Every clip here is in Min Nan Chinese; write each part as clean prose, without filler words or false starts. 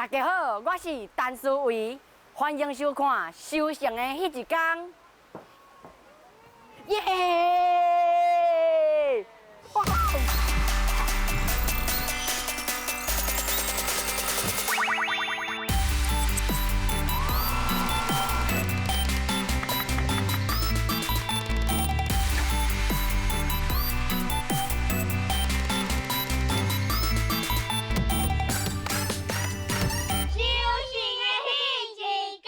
大家好，我是陳思維，歡迎收看《修成的彼一天》。耶！哇！修行的彼一天。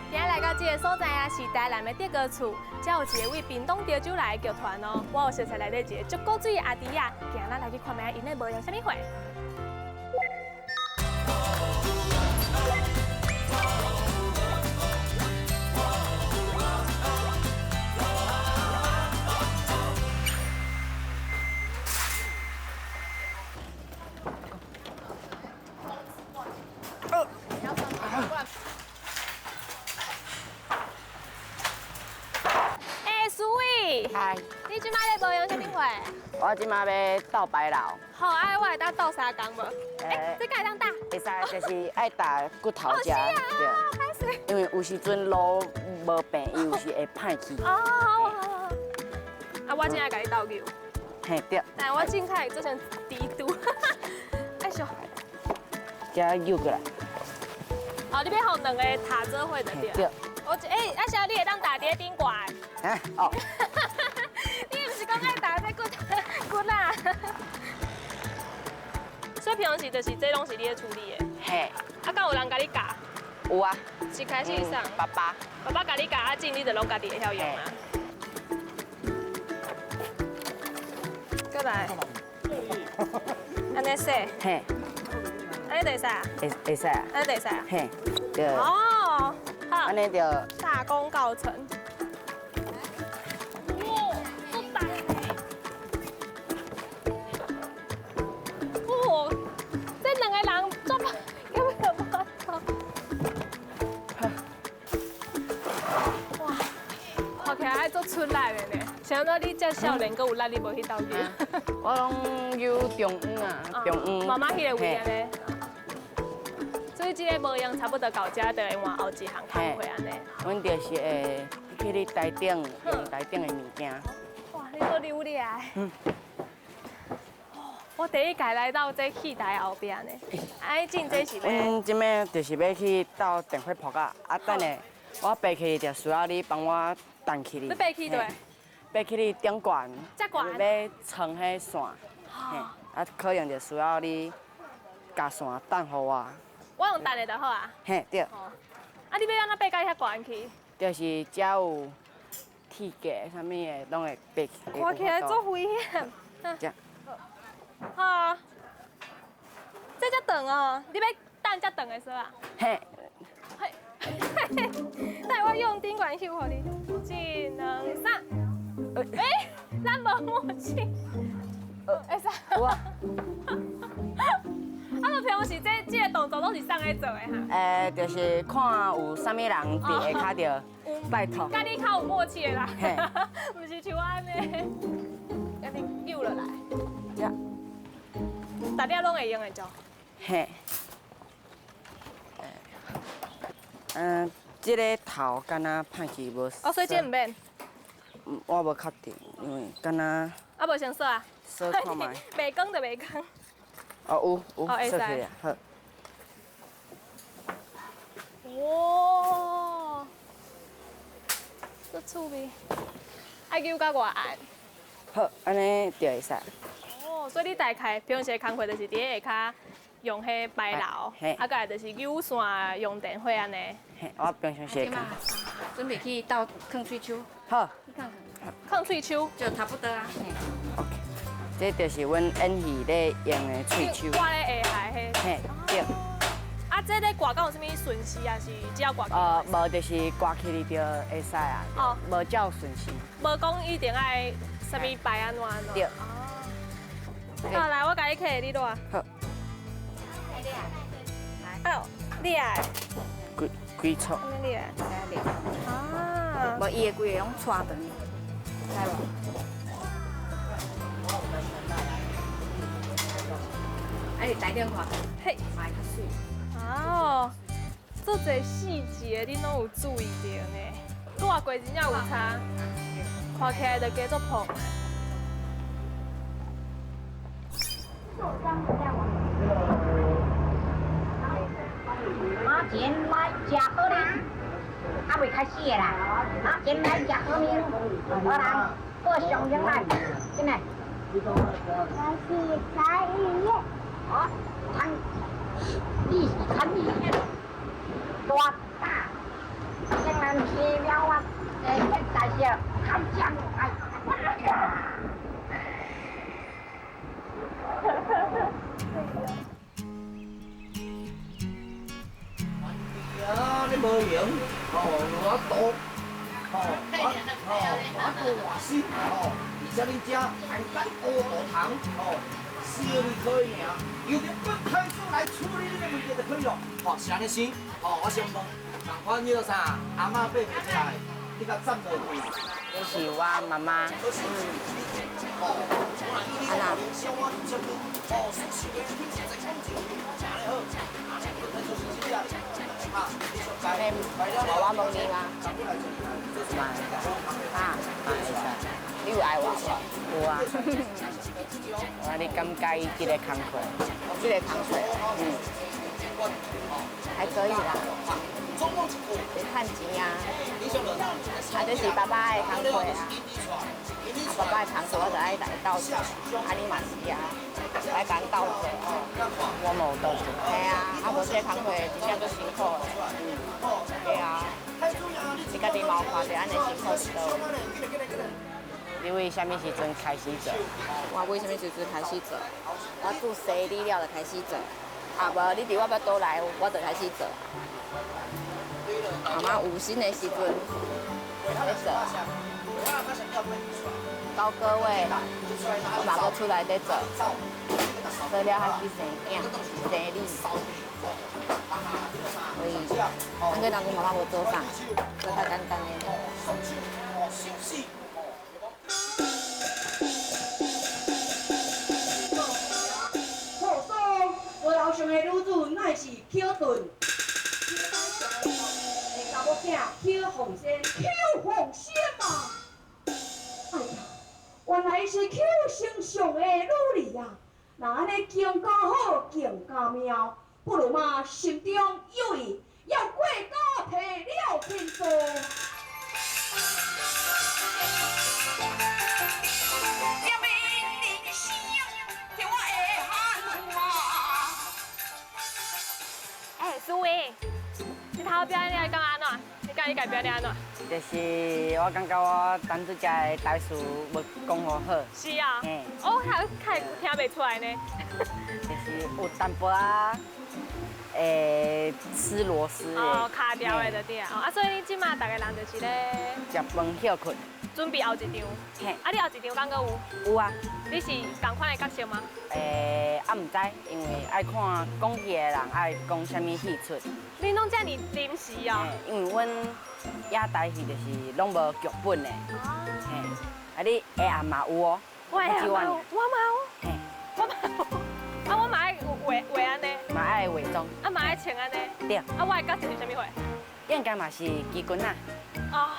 今日來到這个所在啊，是台南的德高厝，這有一个位屏東潮州來的劇團哦。我有熟似內底一个足古錐的阿弟仔，今日咱來去看覓𪜶咧無用啥物貨。欸，蘇偉，嗨，你這擺咧無用啥物貨？我這馬欲鬥白老，好，啊，我會當鬥相共無？欸，這敢會當打？會使，就是愛打骨頭遮，哦，是啊，歹勢。因為有時陣路無平，伊有時會歹去。哦，好好好。啊，我正愛共你鬥牛。嘿，對。但我凊彩做成豬肚。哎呦。遮扭過來。哦，你欲予兩個塔做伙就對。對。我欸，阿小你會當打佇咧頂懸。啊，哦。你毋是講愛打這骨骨啦？所以平常時就是這攏是你咧處理的。嘿。啊，敢有人共你教？有啊。一開始啥？爸爸。爸爸共你教，啊，種你就攏家己會曉用啊。過來。按呢洗。嘿。按呢就會使啊？會會使啊。按呢就會使啊？嘿。對。哦。好。按呢就。大功告成。哇，足重的！哇，這兩個人足，根本就無法度。哇，看起來愛足出力的呢。啥物你這少年閣有力，你無去鬥牛？我攏有中央啊，中央。媽媽彼个位按呢。所以這个無用差不多到這就會換後一項工課按呢。阮就是會去你台頂用台頂的物件。哇，你足溜厲害！嗯。我第一屆來到這戲台後壁呢。啊，進這是欲？阮這擺就是欲去鬥電火撲仔，啊，等下我爬起就需要你幫我彈起哩。欲爬起佗？爬起哩頂懸。遮懸。欲穿彼線，嘿，啊，可能就需要你共線彈予我。我用彈的就好啊。嘿，對。啊，你欲按怎爬到遐懸去？就是遮有鐵架啥物的，攏會爬起。看起來足危險。遮。好啊。這遮長哦，你欲等遮長的索啊？嘿。嘿。等下我用頂懸翕予你。一、兩、三。欸，咱無默契。會使。有啊。啊，就平常時這個動作攏是啥咧做的哈？欸，就是看有啥物人佇下跤著，拜託。佮你較有默契的啦，毋是像我按呢，共你扭落來。遮。逐粒攏會用的就。嘿。嗯，這个頭敢若歹去無。哦，所以這毋免。我無確定，因為敢若。啊，無先鎖啊。鎖看覓。袂光就袂光。哦，有有，鎖起來，好。哇，足趣味，愛扭到偌暗？好，按呢就會使。哦，所以你大概平常時的工課就是佇咧下跤用彼白流，啊，閣來就是扭線、用電火按呢。嘿，我平常時的。準備去鬥囥喙鬚。好。去囥囥。囥喙鬚。就差不多啊。這就是阮演戲咧用的喙鬚。掛咧下下彼。嘿，對。啊，這咧掛敢有啥物順序啊？是只要掛？無，就是掛起來就會使啊。哦。無照順序。無講一定愛啥物排按怎按怎。對。哦。好，來，我共你揢，你攞。好。哦，厲害。幾幾撮？厲害。啊。無，无伊会规个拢掣断，知无？啊，你台顶看，嘿，嘛会较媠。哦，这济细节你拢有注意著呢。挂过真正有差，看起来就加做蓬的。马前来食好啉，还未开始的啦。马前来食好面，好人过上英来，进来。我是陈玉叶。哦，陈，你是陈玉叶，大大，竟然是了我，哎，大小看将哎。啊，你无闲，吼，我赌，吼，我吼，我做外心，吼，而且恁遮还敢乌大堂，吼，小你可以尔，由日本派出来处理这个问题就可以了。吼，是按呢生，吼，我先问，共款迄个啥，阿嬷爬袂起来，你共站落去。这是我妈妈。啊那。无我问你吗？嘛，啊，嘛会使。你有爱我无？有啊。啊，你感觉伊这个工课？这个工课，嗯，还可以啦。会趁钱啊！啊，这是爸爸的工课啊。爸爸的工课，我就爱来斗做。啊，你嘛是啊，来共斗做。我嘛有斗做。嘿啊，啊无这个工课真正足辛苦的。嗯，对啊。你家己嘛有看著按呢辛苦是佗位？你为啥物时阵开始做？我为啥物时阵开始做？我自细汉了就开始做。啊无，你伫我欲倒来，我就开始做。妈妈有心的时阵咧做，9个月，我嘛阁出来咧做，做了还去生囝，生你。所以，按过当初妈妈无做啥，做较简单的。错说，我楼上的女子乃是邱顿。查某囝邱凤仙，邱凤仙嘛！哎呀，原来是邱丞相的女儿啊！若按呢更加好，更加妙。不如嘛，心中有意，要过家提了天数。哎，苏维，你头表演你爱感觉按怎？你感觉你家表演按怎？就是我感觉我当初这个台词无讲好好。是啊。嘿。哦，还较听袂出来呢。就是有淡薄仔，会吃螺丝的。哦，卡掉的就对啊。啊，所以你这马逐个人就是咧。食饭歇睏。准备后一场。嘿。啊，你后一场敢阁有？有啊。你是仝款的角色吗？啊，毋知，因为爱看讲戏的人爱讲啥物戏出。你拢遮尔临时哦？因为阮野台戏就是拢无剧本的。哦。嘿，啊，你下暗嘛有哦。我下暗嘛有，我嘛有。嘿。我嘛有。啊，我嘛爱画画按呢。嘛爱化妆。啊，嘛爱穿按呢。对。啊，我的角色是啥物货？应该嘛是奇群仔。哦。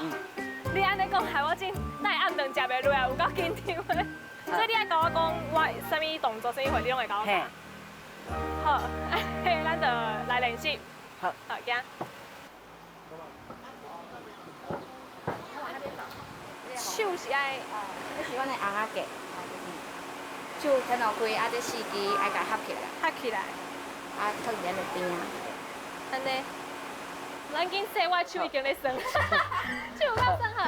你按呢讲，害我真那暗顿食袂落来，有够紧张的。所以你爱共我讲，我啥物动作、啥物货，你拢会共我讲。好，咱就来练习。好，好，行。手是爱，这是阮的红仔架。手天落开，啊，这四支爱共合起来。合起来。啊，放伫咱的边仔。按呢，咱紧洗，我的手已经咧酸。手有够酸哈。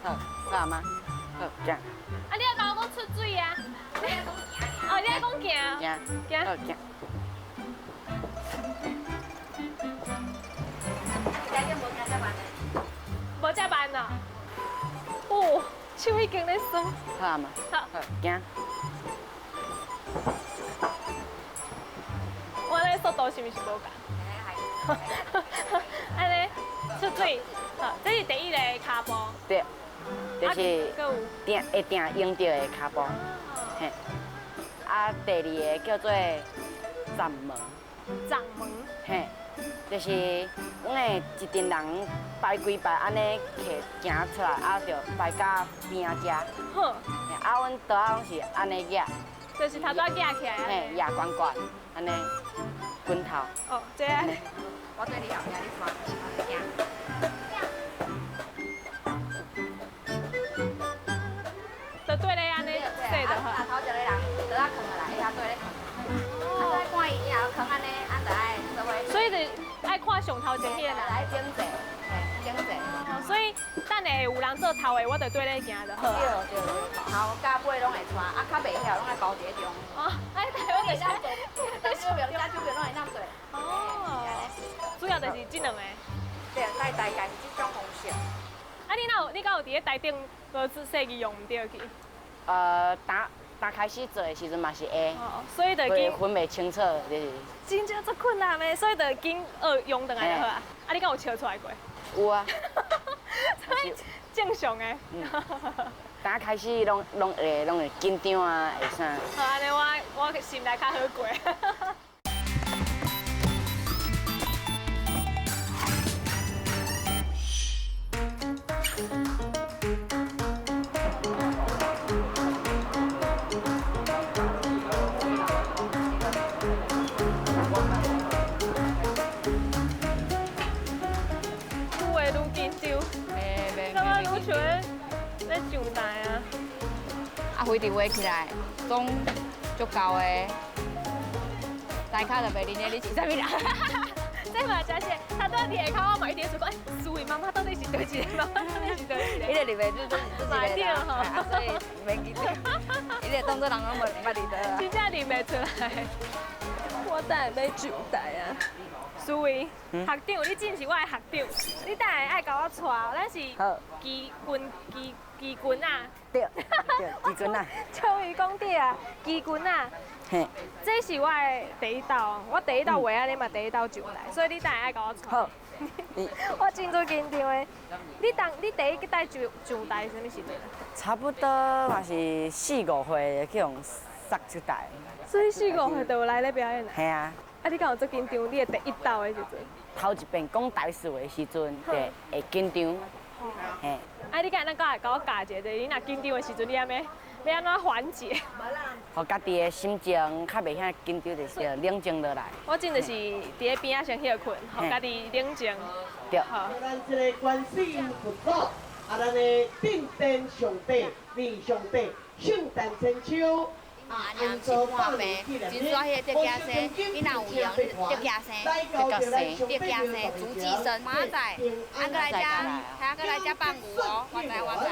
好，好吗？好，行。啊，你爱共我讲出水啊？哦，你爱讲行。行。行。好，行。无遮慢啊！哦，手已经咧酸。好啊嘛。好。好，行。我咧速度是毋是无仝？按呢，出水。好，这是第一个跤步。對，就是定會定用著的跤步。嘿，啊，第二个叫做站門。站門。嘿，就是阮會一陣人排幾排按呢徛行出來，啊，就排到邊仔遮。好。啊，阮桌仔攏是按呢舉。就是頭拄仔舉起來。嘿，舉懸懸，按呢滾頭。哦，這個。我對你後壁，你看，行。就對咧，按呢說就好。啊，頭一个人桌仔囥落來，伊遐對咧囥。啊，再看伊以後囥按呢，按就愛做伙。所以就愛看上頭一片啦。來整齊，嘿，整齊。所以等下有人做頭的，我就對咧行就好。對對，頭甲尾攏會帶，啊，較袂曉攏愛包佇咧中。哦，哎，對，我就是。等手表，加手表攏會當做。哦。主要就是這兩個。對，大大概是這種方式。啊，你哪有？你敢有佇咧台頂無仔細去用毋著去？剛開始做的時陣嘛是會。哦，所以就緊分袂清楚，就是。真正足困難的，所以就緊學用轉來就好啊。啊，你敢有笑出來過？有啊。所以正常的。剛開始攏會緊張啊，會啥？好，按呢我心內較好過。啊，飞伫画起来，总足够的。大卡就袂认得你是啥物人。这嘛真是，他到伫下跤，我嘛一直想讲，哎，苏伟妈妈到底是佗一个？妈妈到底是佗一个？伊就认袂出，就是对吼，所以免紧张。伊就当作人拢无捌认得。真正认袂出来。我等下欲上台啊！苏伟，学长，你真是我的学长，你等下爱共我带，咱是旗军旗旗军啊。对，对，旗军啊。秋鱼讲对啊，旗军啊。嘿。这是我的第一道，我第一道画啊，你嘛第一道上台，所以你等下爱共我带。好。我真足紧张的。你当你第一摆上台是啥物时阵啊？差不多嘛是四五岁去予杀出台。所以四五岁就有来咧表演啊？嘿啊。啊，你敢有足紧张？你的第一道的时阵？头一遍讲台词的时阵，会会紧张。嘿。啊，你敢会当共我教一下？就是你若紧张的时阵，你按呢？欲按怎缓解？予家己的心情较袂遐紧张，就是冷静落来。我真就是伫咧边仔先歇睏，予家己冷静。对。好。咱这个观世音菩萨，啊，咱的顶天上帝、二上帝、圣诞千秋。啊，娘是看病，真煞彼个德家生，你若有闲，德家生，德家生，竹寄生，明仔载，啊，阁来遮，还阁来遮放牛哦，我知我知。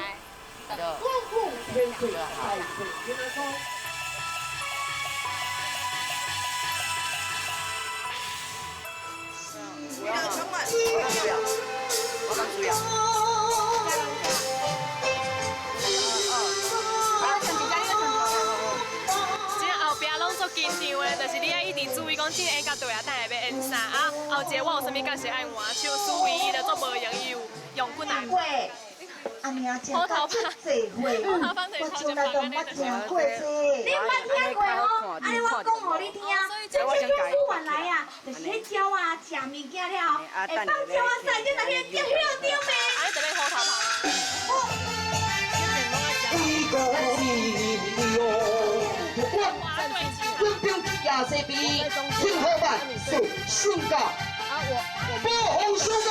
紧张的，就是你爱一直注意讲，这个演到对啊，等下欲演啥啊？后一个我有啥物角色爱换，像苏维伊就做无闲，伊有用骨来。阿娘食到这济岁，我从来都毋捌听过这。你毋捌听过吼？按呢我讲予你听，这这种原来啊，就是彼鸟仔食物件了后，会放鸟仔屎，你若去得晓对袂？啊，你就欲虎头炮啊！亚西比，天好万岁顺驾，保皇上公，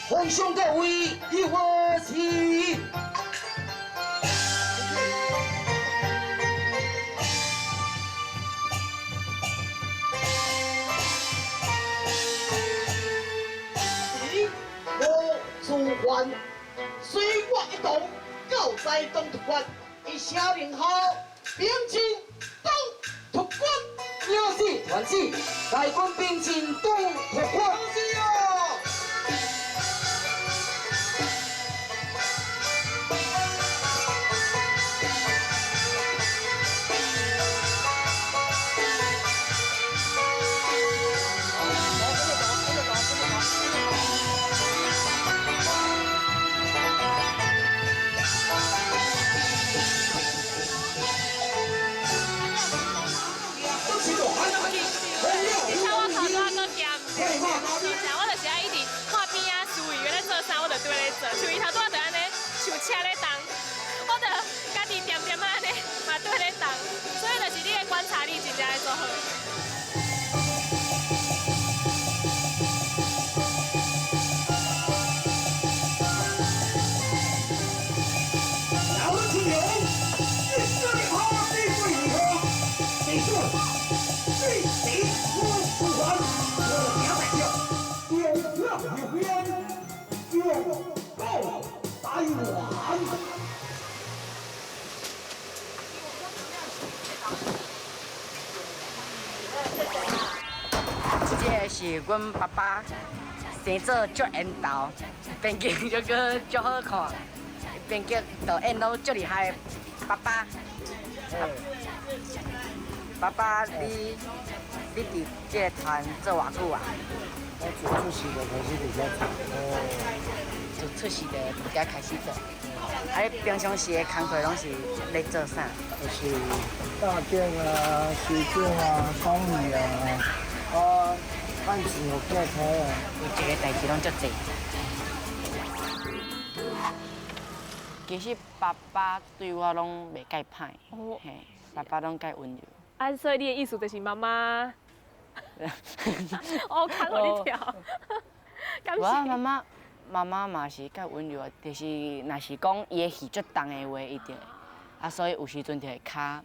皇上各位一伙起。无自愿，随我一同到在东突厥，一声令下，兵进东突厥。勇士团子，大军兵进东突厥。像伊頭拄仔就按呢，像車咧動，我就家己恬恬仔按呢，嘛綴咧動，所以就是你的觀察力真正愛做好。這個是阮爸爸生做足緣投，編劇又閣足好看，編劇導演攏足厲害。爸爸，爸爸，你佇這個團做偌久啊？我自出世就開始佇遮做。自出世就佇遮開始做。啊，你平常時的工課攏是咧做啥？就是搭景啊、收景啊、講戲啊，啊，趁錢予囝開啊。有一个代誌攏足濟。其實爸爸對我攏袂介歹，嘿，爸爸攏介溫柔。啊，所以你的意思就是媽媽，我看予你跳。無啊，媽媽，媽媽嘛是較溫柔啊，就是若是講伊的戲足重的話，伊就會，啊，所以有時陣就會較，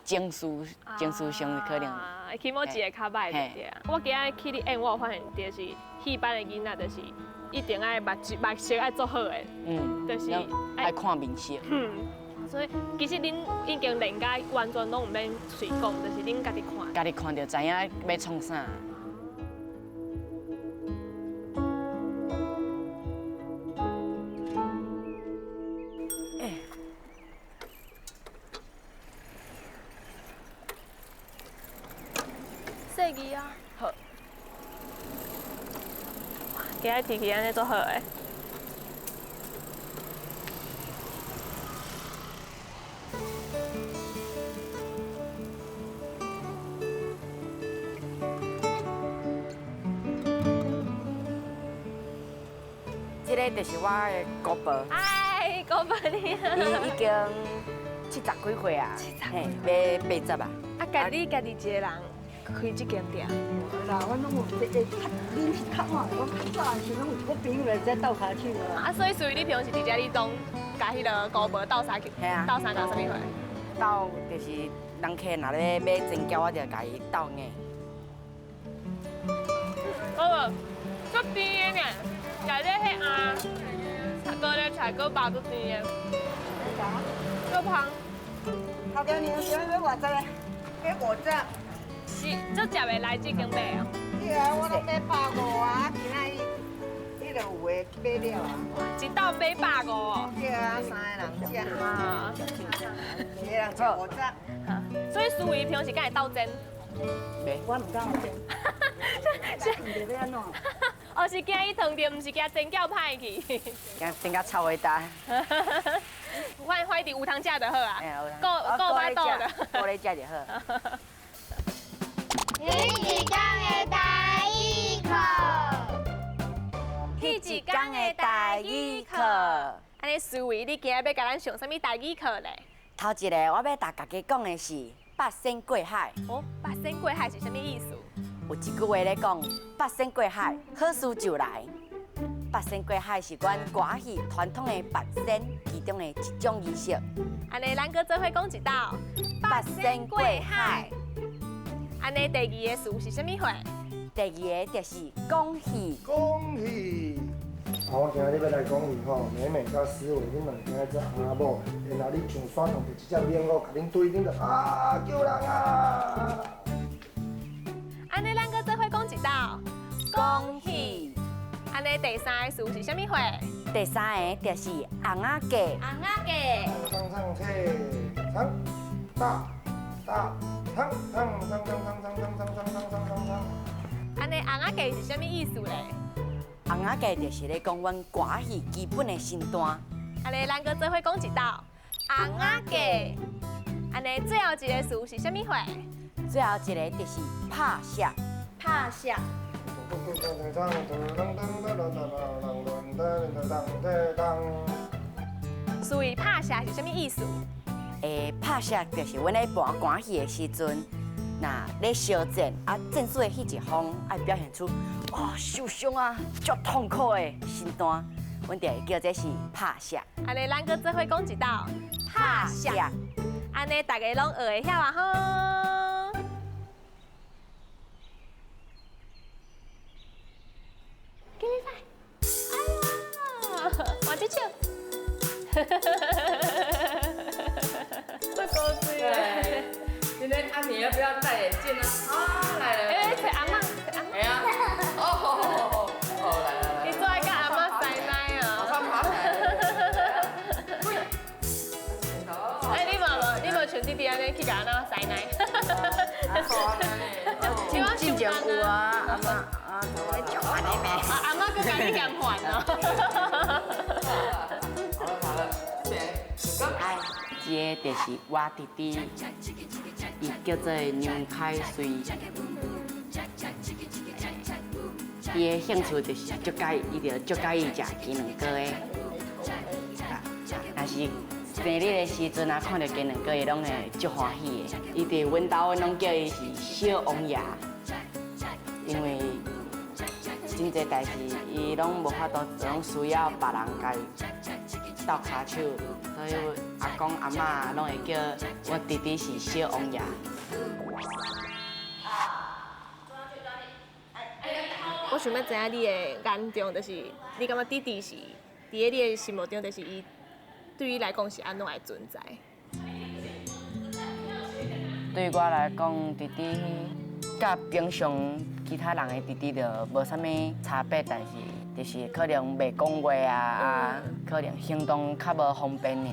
情緒上可能。啊，起碼一個較歹對啊。我今仔去你演，我有發現就是戲班的囡仔就是一定愛目色愛做好的，就是愛看面色。所以其實恁已經練甲完全攏毋免喙講，就是恁家己看。家己看就知影欲創啥。細字啊，好。今仔天氣按呢足好的。這个就是我的姑婆。哎，姑婆你好。伊已經70幾歲啊，嘿，欲80啊。啊，家己一個人開這間店。無啦，我攏有，恁是較晚，我較早的時陣攏有一個朋友來遮鬥跤手啊。啊，所以屬於你平常時佇遮你總共彼个姑婆鬥相共，鬥相共啥物貨？鬥就是人客若咧買煎餃，我就共伊鬥硬。姑婆，足甜的呢，食這彼啊，高麗菜果肉足甜的。足香。头家娘想欲买偌济？买50。是，足食袂来這間買哦。對啊，我攏買150啊，今仔彼个有的買了啊。一道買150哦。對啊，3个人食。啊。一个人食50。所以思維平常時敢會鬥煎？袂，我毋敢煎。煎著欲按怎？哦，是驚伊燙著，毋是驚煎餃歹去。驚煎甲臭味焦。反正有通食就好啊。顧顧巴肚的。顧咧食就好。彼一工的台語課，彼一工的台語課。按呢思維，你今仔欲共咱上啥物台語課咧？頭一個我欲共大家講的是八仙過海。哦，八仙過海是啥物意思？有一句話咧講，八仙過海，好事就來。八仙過海是阮歌仔戲傳統的八仙其中的一種儀式。按呢，咱閣做伙講一道。八仙過海。按呢，第二个詞是啥物貨？第二个就是講戲。講戲。我今日欲來講戲吼，美美佮思維，恁兩个今仔做翁仔某，然後你上山碰著一隻猛虎，共恁對，恁就啊救人啊！按呢，咱閣做伙講一道。講戲。按呢，第三个詞是啥物貨？第三个就是尪仔架。尪仔架。唱唱唱唱大大唱唱唱唱唱唱唱唱唱唱唱。按呢，尪仔架是啥物意思咧？尪仔架就是咧講阮歌仔戲基本的身段。按呢，咱閣做伙講一道。尪仔架。按呢，最後一个詞是啥物貨？最後一个就是拍攝。拍攝。对当。所以拍摄是啥物意思？拍摄就是阮咧搬歌戏的时阵，若咧相战啊，战术的彼一方爱表现出哦受伤啊，足痛苦的身段，阮就会叫这是拍摄。按呢，咱阁做伙讲一道拍摄，按呢大家拢学会晓啊吼。给你拍，哎呀，换只手。这高水嘞！今天阿米要不要戴眼镜啊？啊，来了！哎，找阿嬷，找阿嬷。哎呀，哦哦，来来来。你做爱佮阿嬷塞奶啊？马上爬起来。哎，你嘛无，你无像弟弟按呢去共阿嬷塞奶？真正有啊，阿嬷啊，足烦的咩？阿嬷阁共你嫌烦哦。这个就是我弟弟，伊叫做杨凯瑞。伊的兴趣就是足佮意，伊就足佮意食鸡卵糕的。若是生日的时阵啊，看到鸡卵糕，伊拢会足欢喜的。伊伫阮兜，阮拢叫伊是小王爷，因为真济代志伊拢无法度，拢需要别人共伊斗跤手，所以阿公阿嬷拢会叫我弟弟是小王爷。我想欲知影你的眼中，就是你感觉弟弟是伫咧你的心目中，就是伊对你来讲是按怎的存在？对我来讲，弟弟佮平常其他人的弟弟就无啥物差别，但是就是可能袂讲话啊，可能行动较无方便尔。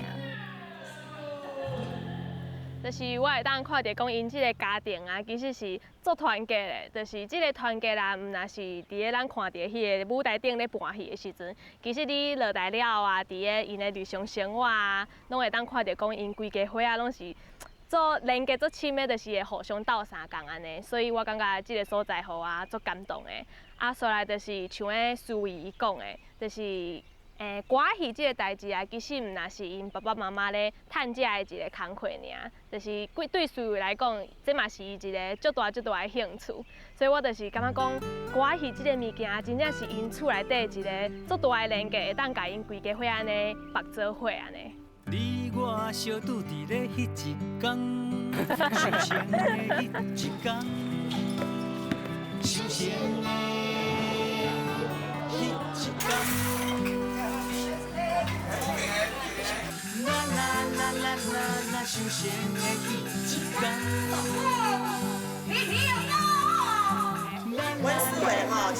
就是我会当看著讲，𪜶这个家庭啊，其实是足团结的。就是这个团结啦，毋若是伫咧咱看著彼个舞台顶咧搬戏的时阵，其实你落来了后啊，伫咧𪜶的日常生活啊，拢会当看著讲𪜶规家伙仔拢是做连结足深的，就是会互相斗相共按呢。所以我感觉这个所在予我足感动的。啊，煞来就是像彼思维伊讲的，就是。歌戏这个代志啊，其实毋若是𪜶爸爸妈妈咧趁食的一个工课尔，就是对思维来讲，这嘛是伊一个足大足大的兴趣。所以我就是感觉讲，歌戏这个物件，真正是𪜶厝内底一个足大的连结，会当共𪜶规家伙按呢绑做伙按呢。你我相拄伫咧彼一工，相逢的彼一工，相逢的彼一工。啦啦啦啦啦啦，相逢的彼一工。阮四个吼是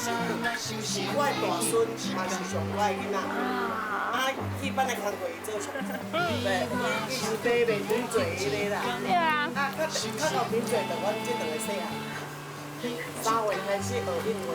是我的大孙，嘛是上我的囡仔。啊，戏班的工课伊做上济，对，伊是第袂顶做彼个啦。对啊。啊，较较后面做就阮这两个细汉，3岁开始学应话。